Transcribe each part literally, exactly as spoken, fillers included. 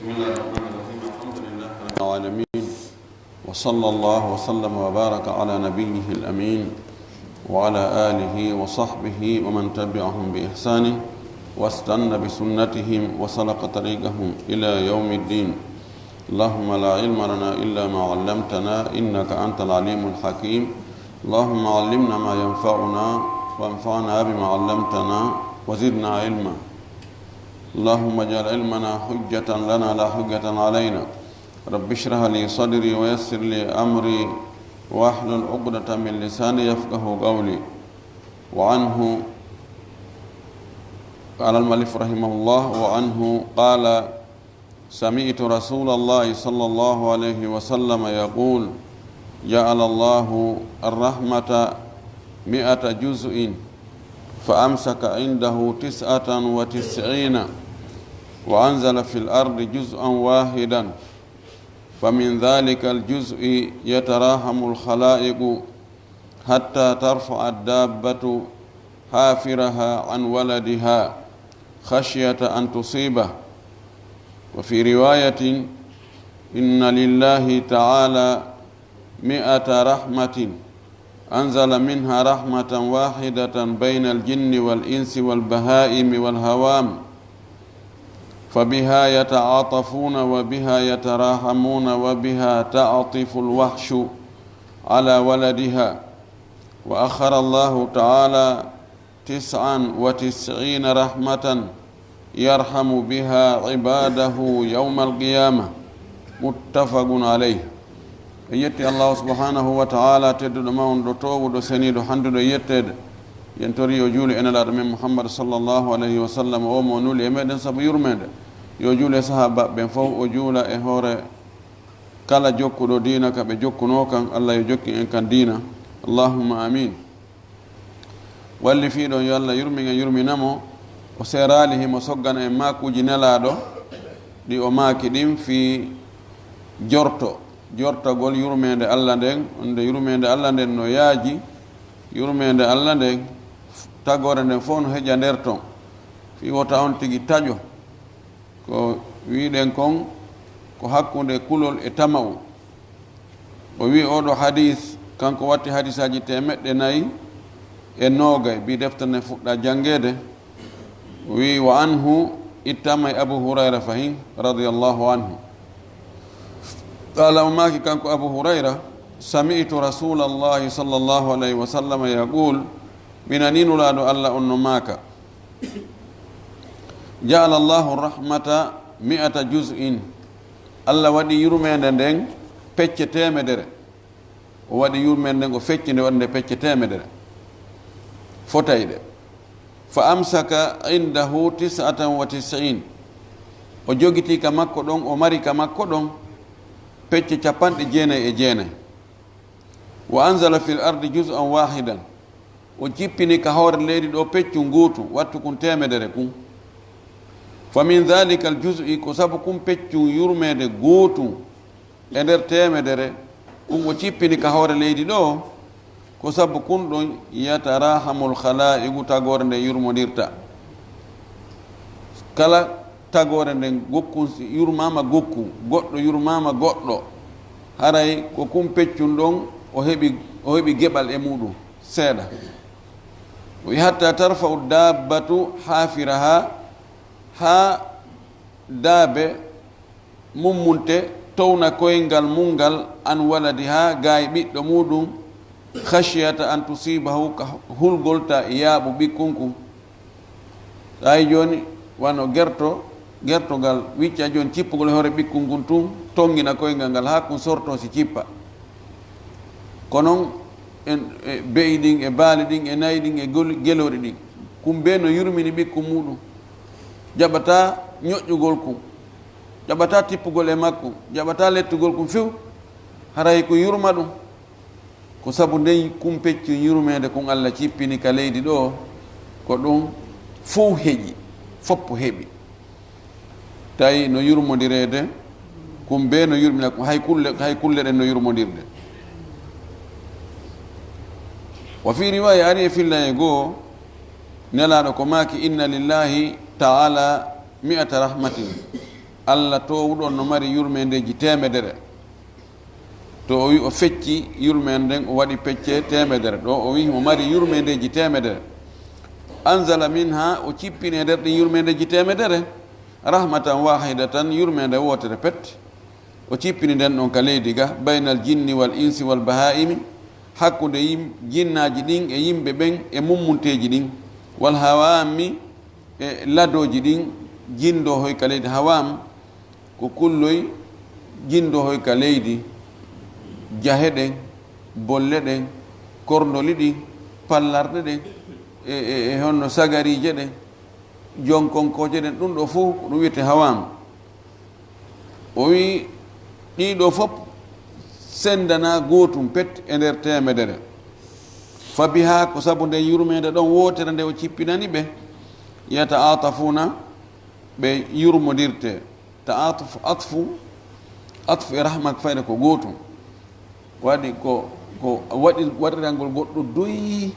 بسم الله الرحمن الرحيم. الحمد لله رب العالمين. وصلى الله وسلم وبارك على نبيه الأمين وعلى آله وصحبه ومن تبعهم بإحسان واستن بسنتهم وسلك طريقهم إلى يوم الدين. اللهم لا علم لنا إلا ما علمتنا إنك أنت العليم الحكيم. اللهم علمنا ما ينفعنا وانفعنا بما علمتنا وزدنا علما. اللهم اجعل علمنا حجة لنا لا حجة علينا. رب اشرح لي صدري ويسر لي أمري واحلل عقدة من لساني يفقه قولي. وعنه، قال المؤلف رحمه الله، وعنه قال: سمعت رسول الله صلى الله عليه وسلم يقول: جعل الله الرحمة مائة جزء، فأمسك عنده تسعة وتسعين، وأنزل في الأرض جزءا واحدا، فمن ذلك الجزء يتراحم الخلائق حتى ترفع الدابة حافرها عن ولدها خشية أن تصيبه. وفي رواية: إن لله تعالى مائة رحمة، أنزل منها رحمة واحدة بين الجن والإنس والبهائم والهوام، فبها يتعاطفون وبها يتراحمون وبها تعطف الوحش على ولدها. وأخر الله تعالى تسعا وتسعين رحمة يرحم بها عباده يوم القيامة. متفق عليه. En yetti Allahu subhanahu wa ta'ala, tedduɗo, mawnuɗo, toowuɗo, seniiɗo, handuɗo e yetteede. Yen tori yo juulu e Nelaaɗo men Muhammad sallallahu alayhi wa sallam, o mo nuli e meɗen sabu yurmeende. Yo juulu e sahaabaaɓe ɓen fof, o juula e hoore kala jokkuɗo diina ka ɓe jokkunoo kan. Allah yo jokkin en kan diina. Allahumma amin. Walli fii ɗon, yo Allah yurmin en, yurmina mo. O seeraali himo soggana en maakuuji Nelaaɗo, ɗi o maaki ɗin fii jorto, jortagol yurmeende Allah nden. Wonde yurmeende Allah nden no yaaji, yurmeende Allah nden, tagoore nden fof no heƴa nder ton. Fii wota on tigi taƴo. Ko wi'ɗen kon, ko hakkunde kulol e tama'u. O wi'i, oɗo hadis, kanko watti hadisaaji teemeɗɗe nayi e noogay, bi deftere nden fuɗɗa janngeede. O wi'i, wa anhu, ittama e Abu Hurayra fahin, radiyallahu anhu. Qala, o maaki kanko Abu Hurayra, sami'tu Rasulallahi sallallahu alayhi wa sallam yaqul, mi nanii Nulaaɗo Allah on no maaka, ja'ala Allahu rahmata mi'ata juz'in. Allah waɗi yurmeende nden pecce teemedere. O waɗi yurmeende nden, o fecci nde, waɗi nde pecce teemedere fotayɗe. Fa amsaka indahu tis'atan wa tis'in. O jogitii ka makko ɗon, o mari ka makko ɗon pecce capanɗe jeenay e jeenay. Wa anzala fil ardi juz'an wahidan. O jippini ka hoore leydi ɗo peccun guutu, wattu kun teemedere kun. Fa min dhalika al juz'i, ko sabu kun peccun yurmeende guutu e nder teemedere, kun o jippini ka hoore leydi ɗo, ko sabu kun ɗon yatarahamul khalaiqu, tagoore nden yurmondirta. Kala tagoore nden gokkun si yurmaama gokku, goɗɗo yurmaama goɗɗo, haray ko kun peccun ɗon o heɓi, o heɓi geɓal e muɗum seeɗa. O wi, hatta tarfa'u dabbatu hafiraha, haa daabe mummunte towna koyngal mun ngal, an waladiha, gaay ɓiɗɗo muɗum, khashiyata an tusibahu, ka hulgol ta yaaɓu ɓikkun kun. Tawi jooni wano gerto, gertogal wicca jooni cippugol e hoore ɓikkun kun tun, tongina koyngal ngal haa kun sorto si cippa. Ko non en, e be'i ɗin, e baali ɗin, e nayi ɗin, e gol-, gelori ɗin. Kun bee no yurmini ɓikkun muɗum. Jaɓata ñoƴƴugol kun. Jaɓata tippugol e makku. Jaɓata lettugol kun few. Haray kun yurma ɗum. Ko sabu nden kun peccun yurmeende kun Allah cippini ka leydi ɗo, ko ɗum fow heƴi, foppo heɓi. Tawi no yurmondireede, kun bee no yurmina kun, hay kulle, hay kulle ɗen no yurmondirde. Wa fi riwaya, ari e fillay goo, Nelaaɗo ko maaki, inna lillahi ta'ala mi'ata rahmatin. Allah toowuɗo on no mari yurmeendeeji teemedere. To o wi o fecci yurmeende nden, o waɗi pecce teemedere. Ɗo o wi mo mari yurmeendeeji teemedere. Anzala minha, o cippini e nder ɗin yurmeendeeji teemedere, rahmatan wahidatan, yurmeende wootere pet. O cippini nden ɗon ka leydi ga, baynal jinni wal insi wal bahaimi, hakkunde yim-, jinnaaji ɗin e yimɓe ɓen e mummunteeji ɗin, wal hawami, e ladooji ɗin, jindo hoy ka leydi. Hawam ko kulloy jindo hoy ka leydi, jahe ɗen, bolle ɗen, korndoli ɗin, pallarɗe ɗen, e, e, e honno sagariije ɗen, jonkonkooje ɗen, ɗum ɗo fof ko ɗum wiyetee hawam. O wi ɗii ɗoo fof sendana gootum pet e nder teemedere. Fa biha, ko sabu nden yurmeende ɗon wootere nde o cippinani ɓe, yataatafuna, ɓe yurmondirte. Taatuf, atfu, atfu e rahma ko fayde ko gootum. Waɗi ko, ko waɗi, waɗirangol goɗɗo doyi,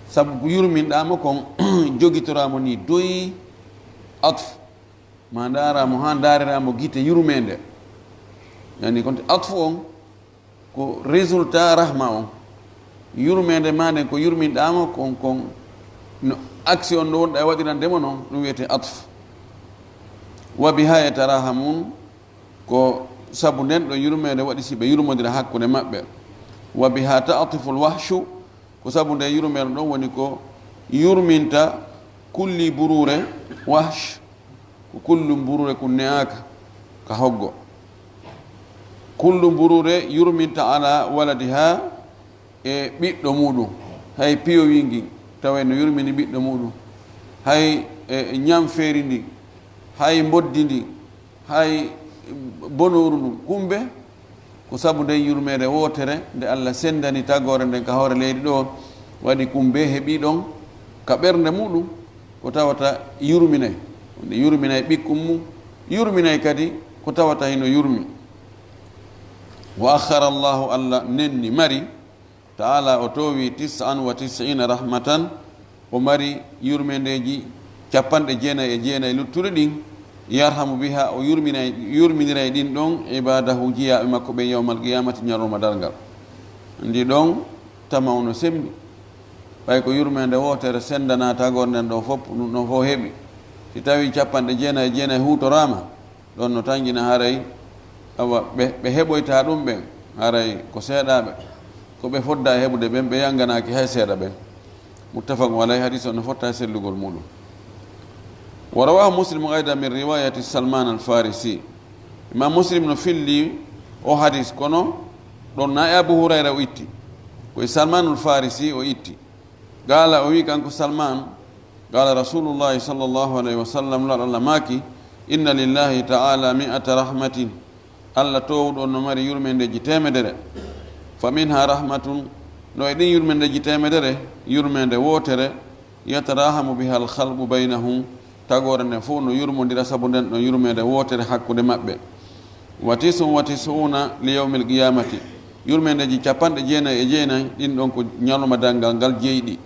sabu ko yurminɗaa mo kon, jogitorɗaa mo ni doyi, atfu. Ma ndaaraa mo haa ndaariraa mo gite yurmeende. Yani kon atfu on ko résultat rahma on. Yurmeende maa nden ko yurminɗaa mo kon, kon no action no wonɗaa e waɗirande mo non, ɗum wiyetee atfu. Wa biha yatarahamun, ko sabu nden ɗon yurmeende waɗi si ɓe yurmondira hakkunde maɓɓe. Wa biha ta'atiful wahshu, ko sabu nden yurmeende ɗon woni ko yurminta kulli buruure, wahsh, ko kullu buruure kun ne'aaka ka hoggo. Kullu buruure yurminta ala waladiha, e ɓiɗɗo muɗum, hay piyowi ngin, tawa no yurmini ɓiɗɗo muɗum, hay e ñamfeeri ndin, hay mboddi ndin, hay bonooru ndun, kumbe, ko sabu nden yurmeende wootere nde Allah sendani tagoore nden ka hoore leydi ɗo, waɗi kumbe heɓi ɗon ka ɓernde muɗum, ko tawata yurminay, nde yurminay ɓikkun mum, yurminay kadi ko tawata hino yurmi. Wa akhara Allahu, Allah nenni, mari, ta'ala, o toowi, tis'an wa tis'ina rahmatan, o mari yurmeendeeji capanɗe jeenay e jeenay luttuɗi ɗin, yarhamu biha, o yurminay, yurminiray ɗin ɗon, ibadahu, jiyaaɓe makko ɓen, yawmal qiyamati, ñalorma darngal. Ndi ɗon tama o no sembi. Ɓay ko yurmeende wootere sendana tagor nden ɗo fof, ɗum ɗon fof heɓi. Si tawi capanɗe jeenay e jeenay huutoraama, ɗon no tanƴina haray, awa, ɓe, ɓe heɓoyta ɗum ɓen, haray ko seeɗaaɓe, ko ɓe fodda e heɓude ɓen, ɓe yanganaaki hay seeɗa ɓen. Muttafaqun alayhi, hadis on no fotta e sellugol muɗum. Wa rawahu Muslim aydan min riwayati Salman al Farisi. Imam Muslim no filli o hadis, kono ɗon na e Abu Hurayra o itti, ko e Salmanul Farisi o itti. Qala, o wi kanko Salman, qala Rasulullahi sallallahu alayhi wa sallam, Nulaaɗo Allah maaki, inna lillahi ta'ala mi'ata rahmatin, Allah toowuɗo on no mari yurmeendeeji teemedere. Fa minha rahmatun, no e ɗin yurmeendeeji teemedere, yurmeende wootere, yatarahamu biha al-khalqu baynahum, tagoore nden fof no yurmondira sabu nden ɗon yurmeende wootere hakkunde maɓɓe. Wa tis'un wa tis'una li yawmil qiyamati, yurmeendeeji capanɗe jeenay e jeenay, ɗin ɗon ko ñalorma darngal ngal jeyɗi.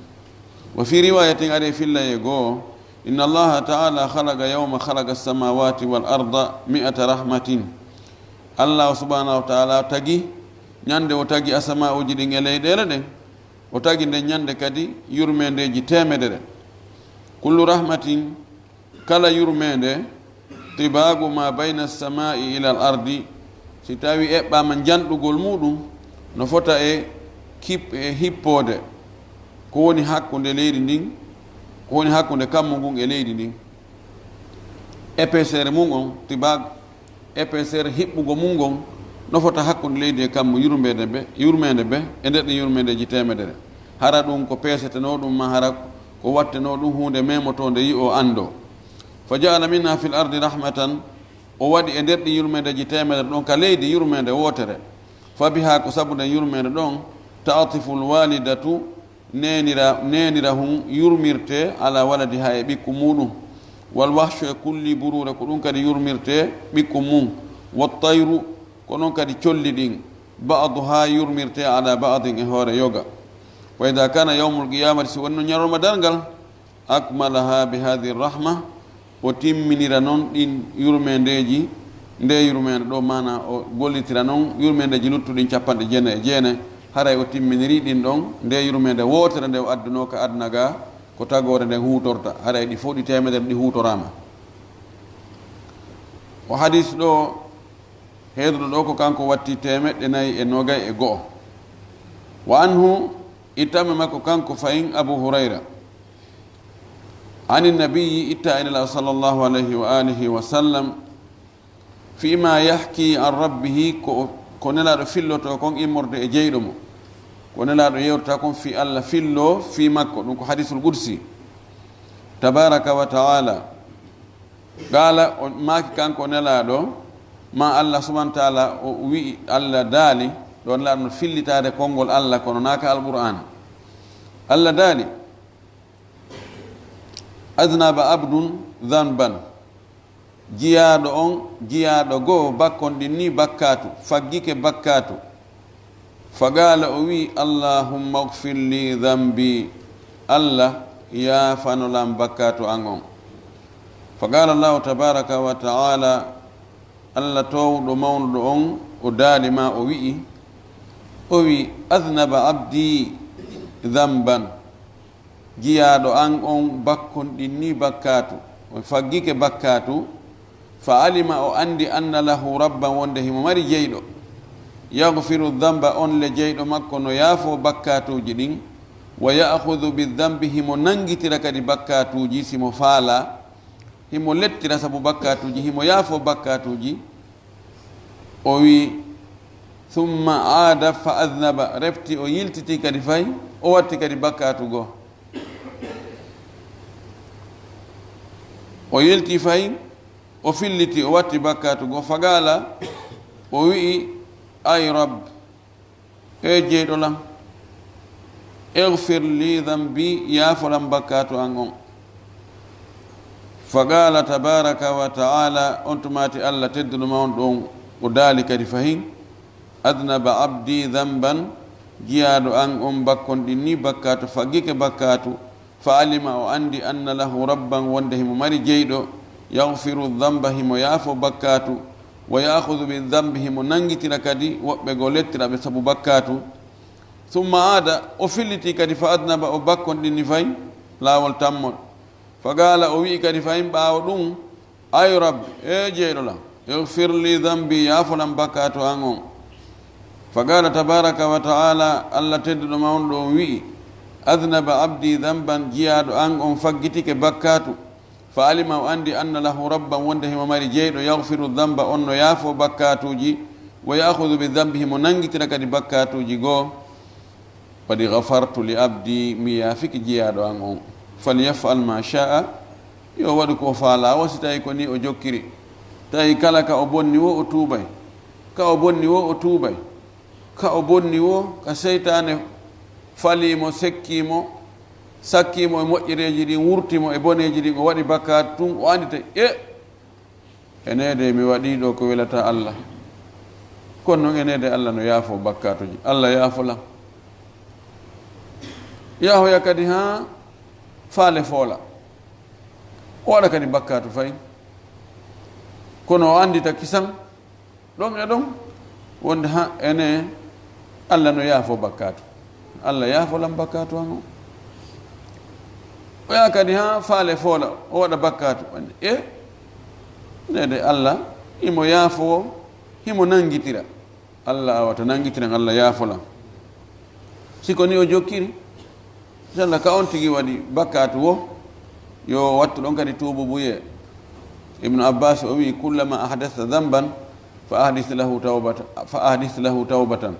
Wa fi riwayatin, ari e fillayee goo, inna Allaha ta'ala khalaqa yawma khalaqa as-samawati wal arda mi'ata rahmatin. Allah subhanahu wa ta'ala tagi, ñande o tagi asama'uuji ɗin e leyɗeele ɗen, o tagi nden ñande kadi yurmeendeeji teemedere. Kullu rahmatin, kala yurmeende, tibaagu ma bayna as-samaa'i ila al-ardi, si tawi eɓɓaama njanɗugol muɗum, no fota e kip-, e hippoode ko woni hakkunde leydi ndin, ko woni hakkunde kammu ngun e leydi ndin. Épaisseur mun on, tibaag, épaisseur hiɓɓugo mun ngon, no fota hakkunde leydi e kammu yurmeende be, yurmeende be, e nder ɗin yurmeendeeji teemedere. Hara ɗum ko peesetenoo ɗum, ma hara ko wattenoo ɗum huunde memotoonde yi'o anndo. Fa ja'ala minha fil ardi rahmatan, o waɗi e nder ɗin yurmeendeeji teemedere ɗon ka leydi yurmeende wootere. Fa biha, ko sabu nden yurmeende ɗon, ta'atiful walidatu, neenira, neenira hun yurmirte ala waladiha e ɓikku muɗum. Wal wahshu, e kulli buruure, ko ɗum kadi yurmirte ɓikku mum. Wat tayru, ko non kadi colli ɗin. Ba'duha, yurmirte ala ba'din, e hoore yoga. Wa idha kana yawmul qiyamati, si wonno ñalorma darngal, akmalaha bi hadhihi rahma, O timminira noon ɗin yurmeendeeji, nde yurmeende ɗo, maana o gollitira noon yurmeendeeji luttuɗin capanɗe jeenayi e jeenayi, haray o timminiri ɗin ɗon, nde yurmeende wootere nde o addunoo ka aduna ga, ko tagoore nde huutorta, haray ɗi fof ɗi teemedere ɗi huutoraama. O hadis ɗo, heeduɗo ɗo ko kanko watti teemeɗɗe nayi e noogay e go'o. Wa anhu, ittaama makko kanko fayin Abu Hurayra. Ani nabiyyi, itta e Nelaaɗo sallallahu alayhi wa alihi wa sallam, fi ma yahki an rabbihi, ko, ko Nelaaɗo filloto kon immorde e jeyɗo mo. Ko Nelaaɗo yewtata kon fi Allah fillo fi makko, ɗum ko hadisul qudsi. Tabaraka wa ta'ala. Qala, o maaki kanko Nelaaɗo, ma Allah subhanahu wa ta'ala, o wi'i, Allah daali, ɗo Nelaaɗo no fillitaade konngol Allah, kono naaka Alqur'aan. Allah daali, "Adnaba abdun dhanban." Jiyaaɗo on, jiyaaɗo goo bakkonɗin ni bakkaatu, faggike bakkaatu. Faqala, o wi'i, "Allahumma ighfir li dhanbi." Allah, yaafano lan bakkaatu an on. Faqala Allahu tabaraka wa ta'ala, Allah toowɗo mawnuɗo on, o daali ma, o wi'i, o wi'i, "Adnaba abdi dhanban." Jiyaaɗo an on bakkonɗin ni bakkaatu, o faggike bakkaatu, fa alima, o andi, anna lahu rabban, wonde himo mari jeyɗo, yaghfiru dhanba, on le jeyɗo makko no yaafo bakkaatuuji ɗin, wa ya'khudhu bi dhanbi, himo nangitira kadi bakkaatuuji, si mo faala, himo lettira sabu bakkaatuuji, himo yaafo bakkaatuuji. O wi, "Thumma aada fa adnaba." Refti o yiltiti kadi fay, o watti kadi bakkaatu goo. O yilti fay, o filliti, o watti bakkaatu goo. Faqala, o wi'i, "Ay Rabb, e jeyɗo lan, ighfir li dhanbi, yaafo lan bakkaatu an on." Faqala tabaraka wa ta'ala, on tumaati Allah tedduɗo mawnuɗo on, o daali kadi fahin, "Adnaba abdi dhanban." Jiyaaɗo an on bakkonɗin ni bakkaatu, faggike bakkaatu, fa alima, o andi, anna lahu rabban, wonde himo mari jeyɗo, yaghfiru dhanba, himo yaafo bakkaatu, wa ya'khudhu bi dhanbi, himo nangitira kadi woɓɓe goo lettira ɓe sabu bakkaatu. Thumma aada, o filliti kadi, fa adnaba, o bakkonɗin ni fay laawol tammol. Faqala, o wi'i kadi fahin ɓaawo ɗum, "Ay Rabb, e jeyɗo lan, ighfir li dhanbi, yaafo lan bakkaatu an on." Faqala tabaraka wa ta'ala, Allah tedduɗo mawnuɗo on wi'i, "Adnaba abdi dhanban." Jiyaaɗo an on faggitike bakkaatu, fa alima, o andi, anna lahu rabban, wonde himo mari jeyɗo, yaghfiru dhanba, on no yaafo bakkaatuuji, wa ya'khudhu bi dhanbi, himo nangitira kadi bakkaatuuji goo. "Qad ghafartu li abdi," mi yaafike jiyaaɗo an on. "Falyaf'al ma sha'a," yo waɗu ko faalaa o, si tawi ko ni o jokkiri. Tawi kala ka o bonni wo, o tuubay. Ka o bonni wo, o tuubay. Ka o bonni wo, ka seytaane falii mo, sekkii mo, sakkii mo e moƴƴereeji ɗin, wurti mo e boneeji ɗin, o waɗi bakkaatu tun, o andita, e, Enee de, mi waɗii ɗoo ko welataa Allah. Kono non, enee de, Allah no yaafoo bakkaatuuji. Allah yaafo lan. Yaahoya kadi haa faale foola. O waɗa kadi bakkaatu fay. Kono o anndita kisan, ɗon e ɗon, wonde ha, enee, Allah no yaafoo bakkaatu. Allah yaafo lan bakkaatu an o. O yaha kadi haa faale foola, o waɗa bakkaatu. Wonde, e, nde de Allah, himo yaafoo, himo nanngitira. Allah awata nanngitiran, Allah yaafo lan. Si ko ni o jokkiri, inchallah, ka on tigi waɗi bakkaatu wo, yo wattu ɗon kadi tuubuubuyee. Ibnu Abbas o wi'i, "Kullama ahdasa dhanban, fa ahdis lahu tawbata-, fa ahdis lahu tawbatan."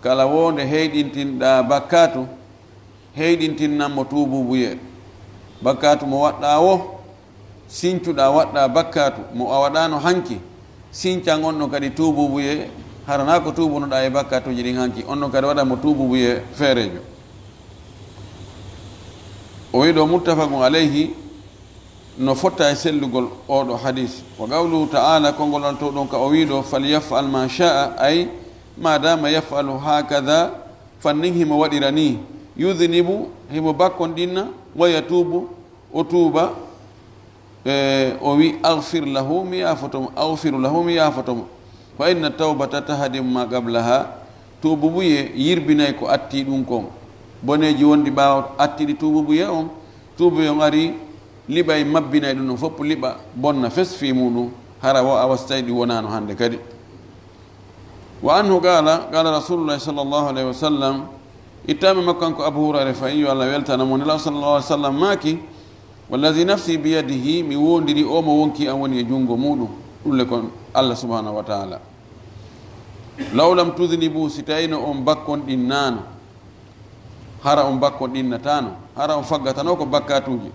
Kala wonde heyɗintinɗaa bakkaatu, heyɗintinnan mo tuubuubuyee. Bakkaatu mo waɗɗaa wo, sincuɗaa waɗɗaa bakkaatu mo a waɗaano hanki, sincan on ɗon kadi tuubuubuyee, hara naa ko tuubunoɗaa e bakkaatuuji ɗin hanki, on ɗon kadi waɗan mo tuubuubuyee feereejo. O wi'i ɗoo muttafaqun alayhi, no fotta e sellugol oo ɗoo hadiis. Wa qawluhu ta'ala, konngol Alla towɗo on ka o wi'i ɗoo, "Falyaf'al ma sha'a," ay, ma dama yaf'alu hakadha, fannin himo waɗira nii, yudhnibu, himo bakkonɗinna, wa yatuubu, o tuuba, E, o wi, "Aghfir lahu, mi yaafoto mo, aghfiru lahu, mi yaafoto mo. Fa inna tawbata tahdimu ma qablaha." Tuububuye yirbinay ko atti ɗum kon. Boneeji wonɗi ɓaawo attiɗi tuububuye on, tuububuye on ari, liɓay mabbinay ɗum ɗon fof, liɓa bonna fes fii muɗum, hara wo a wastay ɗi wonaano hannde kadi. Wa anhu qala, qala Rasulullahi sallallahu alayhi wa sallam, ittaama makko kanko Abu Hurayra, fa yo Allah weltana mo, Nela sallallahu alayhi wa sallam maaki, "Wallazi nafsi biyadihi, mi wondiri o mo wonki am woni e junngo muɗum." Ɗum le kon Allah subhanahu wa ta'ala. "Law lam tudhnibu, si tawino on bakkon ɗin naano, hara on bakkon ɗinnataano, hara on faggatano ko bakkatuuji,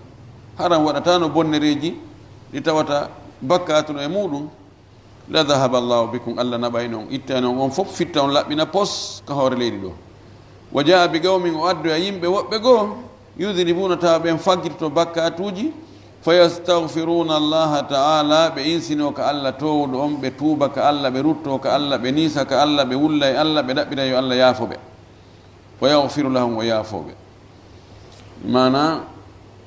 hara on waɗatano bonnereeji ɗi tawata bakkatu no e muɗum, la dhahaba Allahu bikum, Allah naɓayno on, ittayno on, on fof fitta on laɓɓina pos ka hoore leydi ɗo. Wa jaa bi qawmin, o addoya yimɓe woɓɓe goo, yudhnibuna, tawa ɓen faggitoto bakkatuuji, fa yastaghfiruna Allaha ta'ala, ɓe insino ka Allah toowuɗo on, ɓe tuuba ka Allah, ɓe rutto ka Allah, ɓe niisa ka Allah, ɓe wulla e Allah, ɓe ɗaɓɓira yo Allah yaafo ɓe. Fa yaghfiru lahum, o yaafo ɓe. Maana,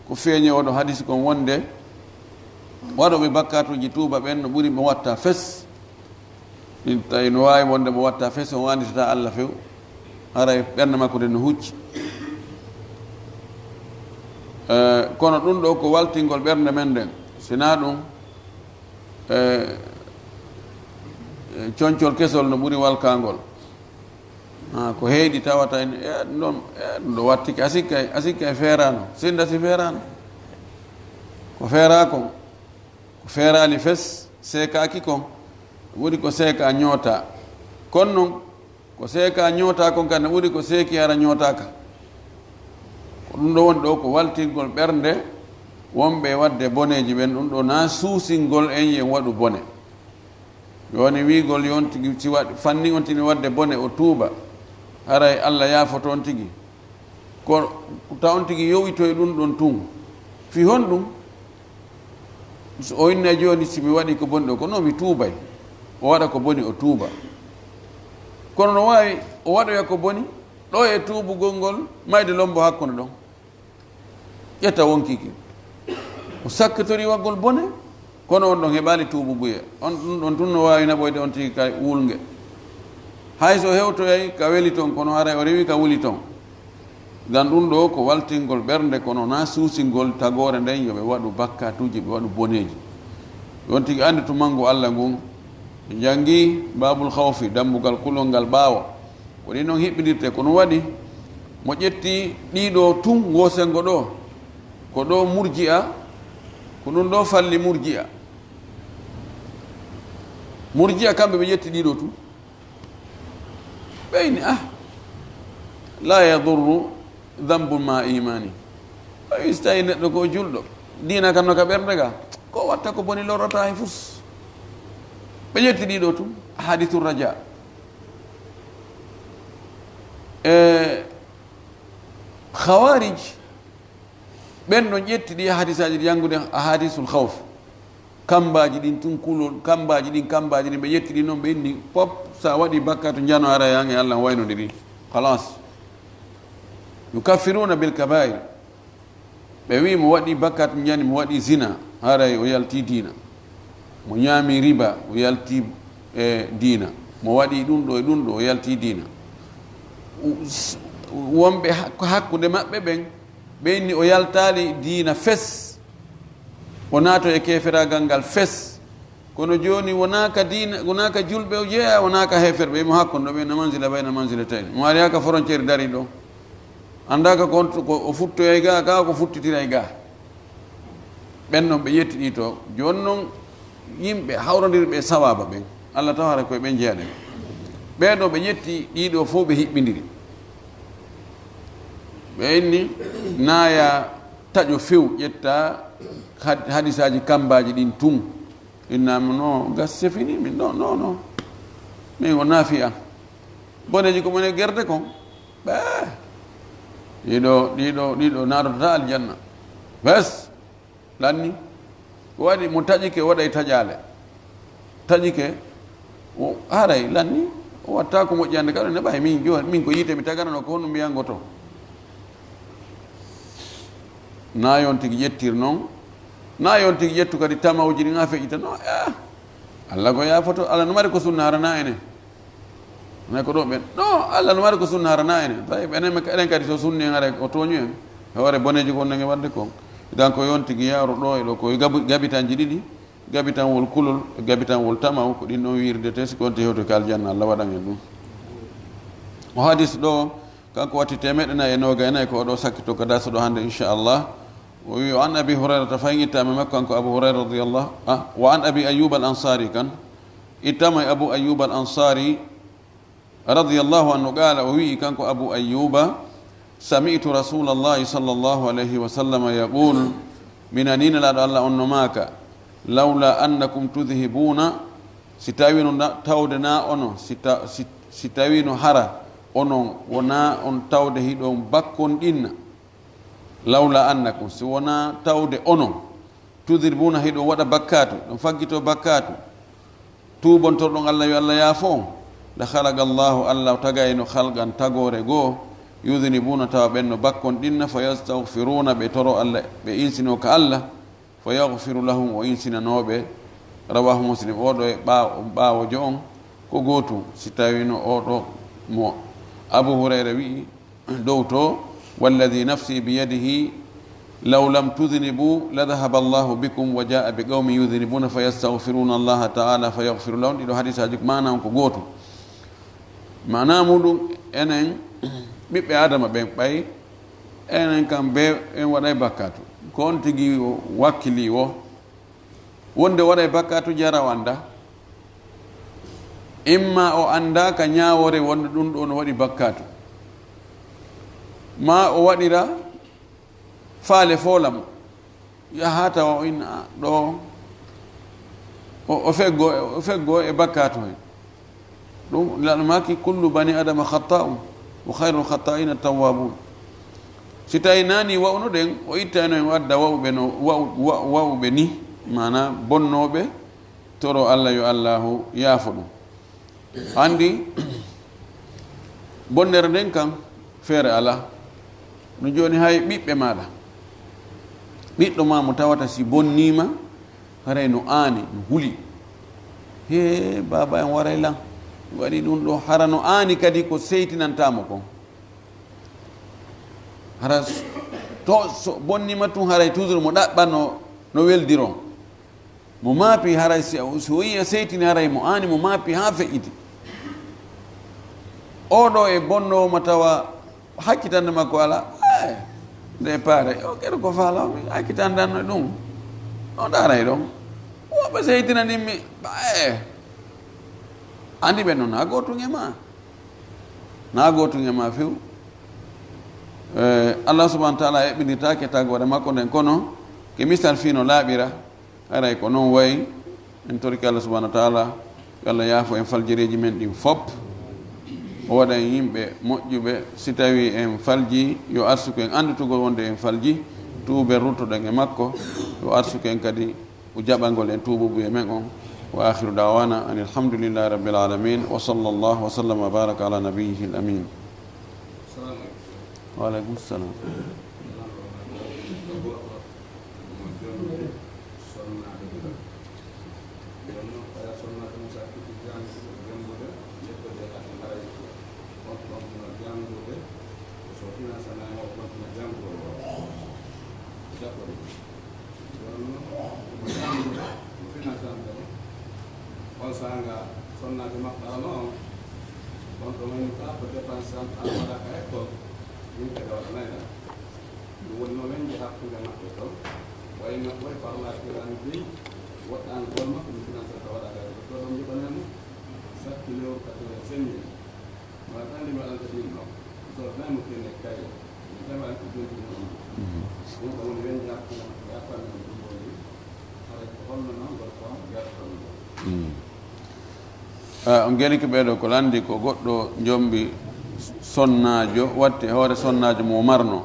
ko feeñi oɗo hadis kon wonde, waɗooɓe bakkatuuji tuuba ɓen no ɓuri mo watta fes. Ɗin tawi no waawi wonde mo watta fes, o wanditata Allah few. Haray ɓernde makko nden no hucci. Eh, kono ɗum ɗo ko waltingol ɓernde men nden. Sinaa ɗum, eh, eh, concol kesol no ɓuri walkangol. Ah, ko heyɗi tawata en, e, ɗum ɗon, e, ɗum ɗo wattike, a sikka, a sikka e feerano, sinda si feerano. Ko feera kon, ko feerani fes, seekaaki kon, woni ko seeka ñoota. Kono non, ko seeka ñoota kon kan, woni ko seeki hara ñootaaka. Ko ɗum ɗo woni ɗo, ko waltingol ɓernde wonɓe waɗde boneeji ɓen, ɗum ɗo na suusingol en yen waɗu bone. Jooni wiigol yo on tigi si waɗ-, fanni on tigi waɗde bone, o tuuba, haray Allah yaafoto on tigi. Ko ta on tigi yowitoy ɗum ɗon tun. Fii honɗum? So o inna jooni, si mi waɗi ko boni ɗo, ko non mi tuubay. O waɗa ko boni, o tuuba. Kono no waawi o waɗoya ko boni, ɗo e tuubugol ngol, mayde lombo hakkunde ɗon. Ƴetta wonkiki. O sakkitori waggol bone, kono on ɗon heɓaali tuububuye. On, ɗum ɗon tun no waawi naɓoyde on tigi ka wulnge. Hay so hewtoyay ka weli ton, kono haray o rewi ka wuli ton. Ngam ɗum ɗo ko waltingol ɓernde, kono na suusingol tagoore nden yo ɓe waɗu bakkatuuji, ɓe waɗu boneeji. Ɓe on tigi anndi tumangu Allah ngun. Ɓe njanngi Baabul Khawfi, dambugal kulol ngal ɓaawo. Ko ni non hiɓɓindirte, ko ɗum waɗi mo ƴetti ɗiɗo tun, ngo sengo ɗo, ko ɗo murji'a, ko ɗum ɗo falli murji'a. Murji'a kamɓe ɓe ƴetti ɗiɗo tun. Ɓe inni, "Ah, la yadurru dhanbun ma imani." Ɓe wi, "Si tawi neɗɗo ko julɗo, diina kan no ka ɓernde ga, ko watta ko boni lorrata hay fus." Ɓe ƴetti ɗiɗo tun, hadithu raja. E Khawarij, ɓen no ƴetti ɗi hadisaaji ɗi jannguɗen, ahadisul khawf. Kambaaji ɗin tun kulol, kambaaji ɗin, kambaaji ɗin, ɓe ƴetti ɗi non, ɓe inni, pop, sa waɗi bakkatu njano ara yan e Allah waynodiri. Khalas. Yukaffiruna bil kabair. Ɓe wi mo waɗi bakkatu njani, mo waɗi zina, haray o yalti diina. Mo ñaami riba, o yalti, e, diina. Mo waɗi ɗum ɗo e ɗum ɗo, o yalti diina. U-, s-, wonɓe hak-, hakkunde maɓɓe ɓen, ɓe inni o yaltaali diina fes, o naato e keeferaagal ngal fes. Kono jooni wonaa ka diina, wonaa ka julɓe o jeyaa, wonaa ka heeferɓe, mo hakkunde ɓe no manzila bayna manzilatayn. Mo ari haa ka frontière dari ɗo. Anndaaka ko honto ko o futtoyay ga, kaa ko futtitiray ga. Ɓen non ɓe ƴetti ɗi to. Jooni non yimɓe hawrondirɓe e sawaaba ɓen, Allah taw hara koye ɓen jeyaɗen. Ɓee ɗo ɓe ƴetti ɗiɗo fof ɓe hiɓɓindiri. Ɓe inni naaya taƴo few ƴetta had-, hadisaaji kambaaji ɗin tun. Innama no gas c'est fini, min non, non, non. Min o naafi an. Boneji ko mone gerde kon. Ɓe. Ɗiɗo, ɗiɗo, ɗiɗo naatotata aljanna. Bes. Lanni. Ko waɗi mo taƴike waɗay taƴaale. Taƴike. O haray lanni. O watta ko moƴƴande kaɗo ne ɓay min jooni. Min ko yiite mi taganano ko honno mbiyangoto. Na yon tigi ƴettir non. Na yon tigi ƴettu kadi tamawuji ɗin ha feƴƴita. No, eh, Allah ko yaafoto. Allah no mari ko sunna harana ene. Nay ko ɗo ɓen. No, Allah no mari ko sunna harana ene. Tawi enen, enen kadi so sunni en haray o tooñu en. E hoore boneji ko onon e waɗde kon. Idan ko yon tigi yaaru ɗo e ɗo ko gabu-, gabitanji ɗiɗi. Gabitanwol kulol, gabitanwol tamaw, ko ɗin ɗon wiirdete, si ko on te hewto ka aljanna, Allah waɗan en ɗum. O hadis ɗo, kanko watti teemeɗɗe nayi e noogay e nayi, ko o ɗo sakkito ka darsu ɗo hannde, inchallah. O wi, o an Abi Hurayrata, fayin ittama e makko, kanko Abu Hurayra radiyallahu, ah, wa an Abi Ayyub al Ansari kan, ittama e Abu Ayyub al Ansari, radiyallahu anhu, qaala, o wi'i, kanko Abu Ayyuba, sami'tu Rasulallahi sallallahu alayhi wa sallam yaqul, mi nanii Nelaaɗo Allah on no maaka, lawla annakum tudhibuna, si tawino na, tawde na onon, si ta-, si, si tawino hara onon wona on tawde hiɗon bakkonɗinna, lawla annakum, si wona tawde onon, tudhibuna, hiɗon waɗa bakkaatu, ɗon faggito bakkaatu, tuubontorɗon Allah yo Allah yaafo on, la khalaqa Allahu, Allah tagayno khalqan tagoore goo, yudhnibuna, tawa ɓen no bakkonɗinna, fa yastaghfiruna, ɓe toro Allah, ɓe insino ka Allah, fa yaghfiru lahum, o insinanoo ɓe. Rawahu Muslim, o ɗo e ɓaawo, ɓaawojo on ko gootum, si tawino o ɗo mo Abu Hurayra wi'i, dow to, walladhi nafsi biyadihi, law lam tudhnibu la dhahaba Allahu bikum wa jaa bi qawmin yudhnibuna fa yastaghfiruna Allaha ta'ala fa yaghfiru lahum. Ɗiɗo hadisaaji ko maana on ko gootum. Maana muɗum, enen ɓiɓɓe Adama ɓen ɓay, enen kam be en waɗay bakkaatu. Ko on tigi wakkili wo, wonde waɗay bakkaatu jara o annda. Imma o annda ka ñaawoore wonde ɗum ɗo no waɗi bakkaatu. Ma o waɗira faale foola mo. Yaha tawa o inna ɗo o, o feggo, o feggo e bakkaatu hay. Ɗum laɗo maki kullu bani adama khatta'un wa khayrul khatta'ina tawwabun. Si tawi nani wa'uno ɗen, o ittayno en adda wa'uɓe no, wa'u-, wa-, wa'uɓe ni, mana bonnooɓe, toro Allah yo Allahu yaafo ɗum. Anndi, bonnere nden kan, feere alaa. No jooni hay ɓiɓɓe maaɗa. Ɓiɗɗo ma mo tawata si bonniima, haray no aani, no huli. Hee, baaba en waray lan. Mi waɗi ɗum ɗo, hara no aani kadi ko seytinantaa mo kon. Hara s-, to so bonniima tun, haray toujours mo ɗaɓɓa no, no weldiron. Mo maapi haray si, si o yi'i a seytini haray mo aani mo maapi haa feƴƴiti. Oo ɗoo e bonnoowo mo tawa hakkitande makko alaa. Eh, nde paare, o kero ko faala, o hakkitande ɗum. O ndaaray ɗon. Woɓɓe seytinanimmi, ba, eh. Anndi ɓe noon, haa gootum e ma. Na gootum e ma few. Eh, Allah subhanahu wa ta'ala eɓɓindirtaake tagoore makko nden, kono ke misal fii no laaɓira, haray ko noon wayi. En torike Allah subhanahu wa ta'ala, yo Allah yaafo en faljireeji men ɗin fop. O waɗa en yimɓe moƴƴuɓe, si tawii en falji, yo arsuku en annditugol wonde en falji, tuuben ruttoɗen e makko, yo arsuku en kadi o jaɓangol en tuububuye men on. Wa akhiru da'wana anil hamdulillahi rabbil alamin. Wa sallallahu wa sallama wa baraka ala nabiyyihil amin. Wa alaikum salam. Jooni noon, omo janngude, omo finna jannde. On saanga sonnaajo makko arano on, on ɗo woni ka ko dépense tan, an waɗa ka école, min kadi a waɗanay lan. Ɗum woni no weñde hakkunde maɓɓe toon. Wayno koye parlaaki lan dey, woɗɗaani gol makko, mi finance ka waɗa ka école. Ɗo ɗon njoɓanee mo, sakki lewru quatre-vingt-cinq mille. Ah, on gelike ɓeeɗo ko lanndi ko goɗɗo njombi sonnaajo, watti e hoore sonnaajo mo o marno.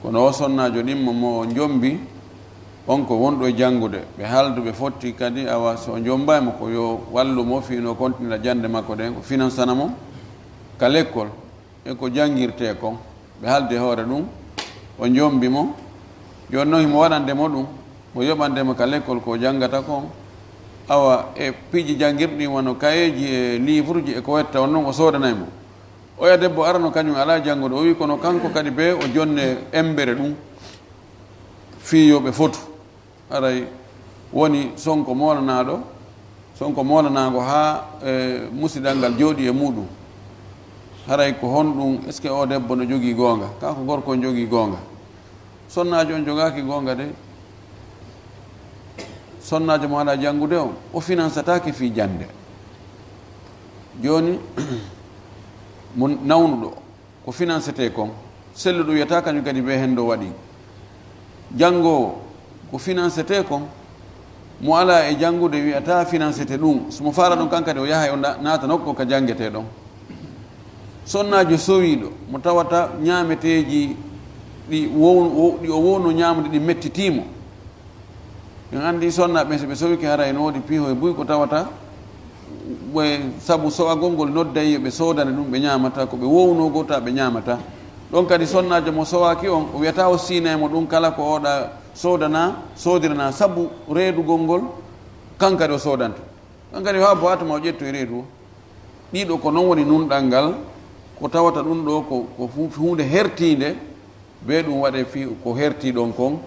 Kono o sonnaajo ɗimmo mo o njombi, on ko wonɗo e janngude. Ɓe haaldu ɓe fotti kadi, awa so o njombaay mo ko yo wallu mo fii no kontinira jannde makko ɗen, ko finansana mo ka lekkol. E ko janngirtee kon, ɓe haaldi e hoore ɗum, o njommbi mo. Jooni noon himo waɗande mo ɗum, Mo yoɓande mo ka lekkol ko janngata kon, awa e piiji janngirɗi wano kayeeji e liivuruji e ko wetta on non, o soodanay mo. Oya debbo arano kañum alaa janngude, o wi kono kanko kadi bee o jonne embere ɗum fii yo ɓe fotu. Haray woni Sonko moolanaaɗo, Sonko moolanaango haa, e, musidal ngal jooɗi e muuɗum. Haray ko honɗum, est-ce que o debbo no jogii goonga? Kaa ko gorko on jogii goonga? Sonnaajo on jogaaki goonga de. Sonnaajo mo alaa janngude on, o finansataake fii jannde. Jooni, mo nawnuɗo, ko finansetee kon, selluɗo wiyata kañum kadi bee hendo waɗi. Janngoowo, ko finansetee kon, mo alaa e janngude wiyata finansete ɗum. So mo faala ɗum kan kadi o yahay o na-, naata nokku ka janngetee ɗon. Sonnaajo sowiiɗo, mo tawata ñaameteeji ɗi wow-, wo-, ɗi o wowno ñaamude ɗi mettitii mo. En anndi sonnaaɓe, so ɓe sowike, haray no woodi piihoy buy ko tawata, ɓe, sabu sowagol ngol nodday yo ɓe soodane ɗum ɓe ñaamata, ko ɓe wowno gota ɓe ñaamata. Ɗon kadi sonnaajo mo sowaaki on, o wiyata o siinay mo ɗum kala ko oɗa soodana, soodirana sabu reedugol ngol, kan kadi o soodanto. Kan kadi haa bo atuma o ƴettoy reedu o. Ɗiɗo ko non woni nunɗal ngal, ko tawata ɗum ɗo ko, ko hu-, huunde hertiinde, be ɗum waɗe fii ko hertii ɗon kon.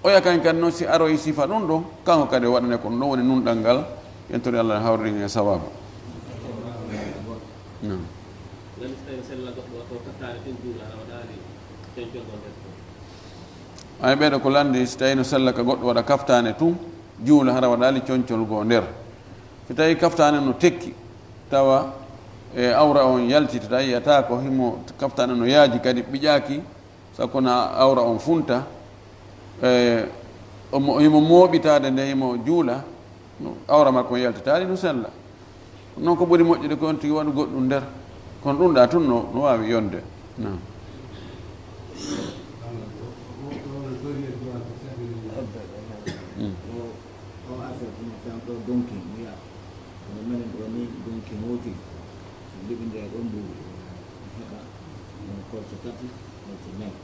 Oya kan kan non si aroyi sifa ɗum ɗon, kanko kadi o waɗane ko ɗum ɗon woni nunɗal ngal, yentori Allah hawriɗen e sawaaba. Naam. Woni so tawi sella goɗɗo waɗi ko kattaare tun juula, hara waɗaali coñcol goo nder tun. Ay ɓeeɗo ko lanndi, si tawi no sella ka goɗɗo waɗa kaftaane tun juula, hara waɗaali coñcol goo nder. Si tawi kaftaane no tekki, tawa e awra on yaltitata, yiyata ko himo kaftaane no yaaji kadi ɓiƴaaki, sakko na awra on funta, e omo, himo mooɓitaade nde himo juula, no awra makko on yaltitaali no sella. Non ko ɓuri moƴƴude ko on tigi waɗugol ɗum nder. Kono ɗum ɗa tun no, no waawi yonde. Naam. Mm. O affaire ko no tan ɗo donkin, mi wiya. Kono menen ɗo ni donkin wootiri. Liɓinde e ɗon mbuuwi. Mi heɓa ɗon kolce tati, kolce nayi.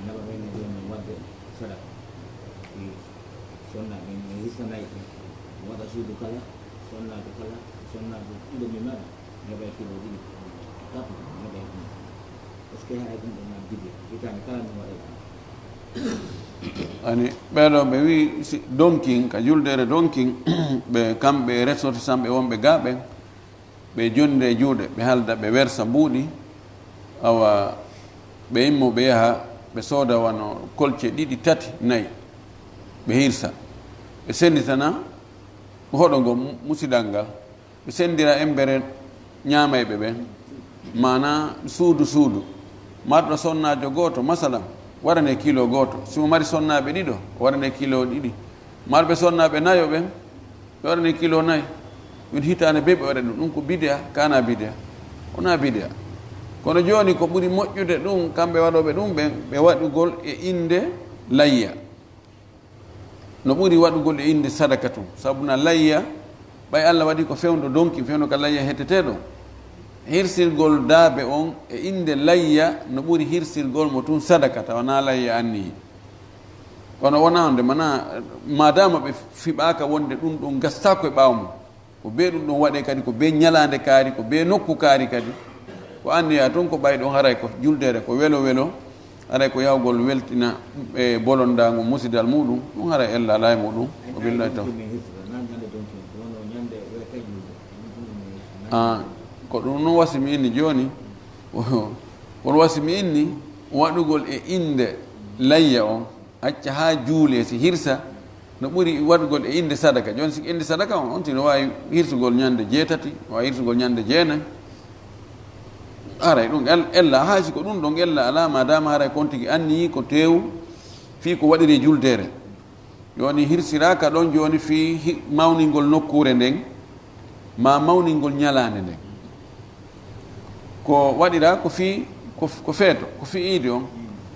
Mi heɓa ɓen ne ɗon min waɗde sadaka. Ɗi sonnaaɓe mi hisna nayi. Mi waɗa suudu kala, sonnaajo kala, sonnaajo ɗiɗo mi maɗa. Mi heɓay kilo ɗiɗi. Tati, mi heɓay ɗum. Est-ce que haray ɗum ɗon na bidiya? Hitaande kala mi waɗay ɗum. Ani, ɓeeɗo ɓe wi si donkin, ka juldeere donkin, ɓe kamɓe ressortissant ɓe wonɓe ga ɓen, ɓe jonde e juuɗe, ɓe halda, ɓe wersa mbuuɗi, awa, ɓe immo, ɓe yaha, ɓe sooda wano kolce ɗiɗi, tati, nayi, ɓe hirsa, ɓe senditana hoɗo ngo mu-, musidal ngal. Ɓe sendira embere ñaamayɓe ɓen, maanaa suudu suudu. Marɗo sonnaajo gooto, masalan, warane kilo gooto. Si mo mari sonnaaɓe ɗiɗo, o warane kilo ɗiɗi. Marɓe sonnaaɓe nayo ɓen, ɓe warane kilo nayi. Ɗun hitaande bee ɓe waɗa ɗun. Ɗun ko bidi'a, kaana bidi'a. Wonaa bidi'a. Kono jooni ko ɓuri moƴƴude ɗun, kamɓe waɗooɓe ɗun ɓen, ɓe waɗugol e innde layya. No ɓuri waɗugol e innde sadaka tun, sabu na layya, ɓay Alla waɗi ko fewndo donki, fewndo ka layya heteteeɗo. Hirsirgol daabe on e innde layya no ɓuri hirsirgol mo tun sadaka, tawa na layya anniyi. Kono wonaa on de, mana, maadaama ɓe fiɓaaka wonde ɗun ɗon gastaako e ɓaawo mum. Ko bee ɗum ɗon waɗee kadi, ko bee ñalaande kaari, ko bee nokku kaari kadi. Ko anniya tun ko ɓay ɗon haray ko juldeere, ko welo welo, haray ko yahugol weltina e bolondaango musidal muɗum, ɗum haray ella alaa e muɗum. Ko billahi tawfiq. Ah, ko ɗum non wasi mi inni jooni. Kono wasi mi inni waɗugol e innde layya on. Acca haa juulee, si hirsa no ɓuri waɗugol e innde sadaka. Jooni, si innde sadaka on, on tigi no waawi hirsugol ñande jeetati, no waawi hirsugol ñande jeenayi. Haray ɗum el-, ella, hay si ko ɗum ɗon ella alaa, maadaama haray kon tigi anniyii ko teewu fii ko waɗiri e juldeere. Jooni hirsiraaka ɗon jooni fii hi-, mawningol nokkuure nden, maa mawningol ñalaande nden. Ko waɗira ko fii, ko, ko feeto, ko fii iidi on.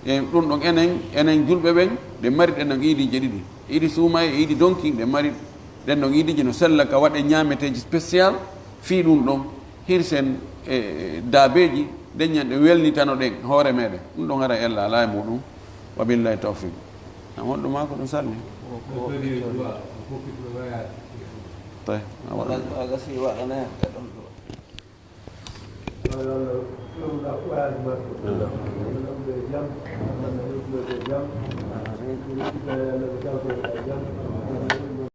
E ɗum ɗon enen, enen julɓe ɓen, ɗe mari ɗen ɗon iidiije ɗiɗi. Iidi suuma e iidi donki, ɗe mari ɗen ɗon iidiije no sella ka waɗe ñaameteeji spécial fii ɗum ɗon. Hirsen e, e daabeeji, deññen ɗe welnitano ɗen hoore meɗen. Ɗum ɗon hara ella alaa e muɗum. Wa billahi tawfiq. Na moƴƴu ma ko ɗum salmi. Tawi, a waɗa. Yo Allah fewnu voyage makko. Yo Allah waɗu ɗum e jam. Yo Allah waɗu ɗum e jam. Yo Allah waɗu ɗum e jam.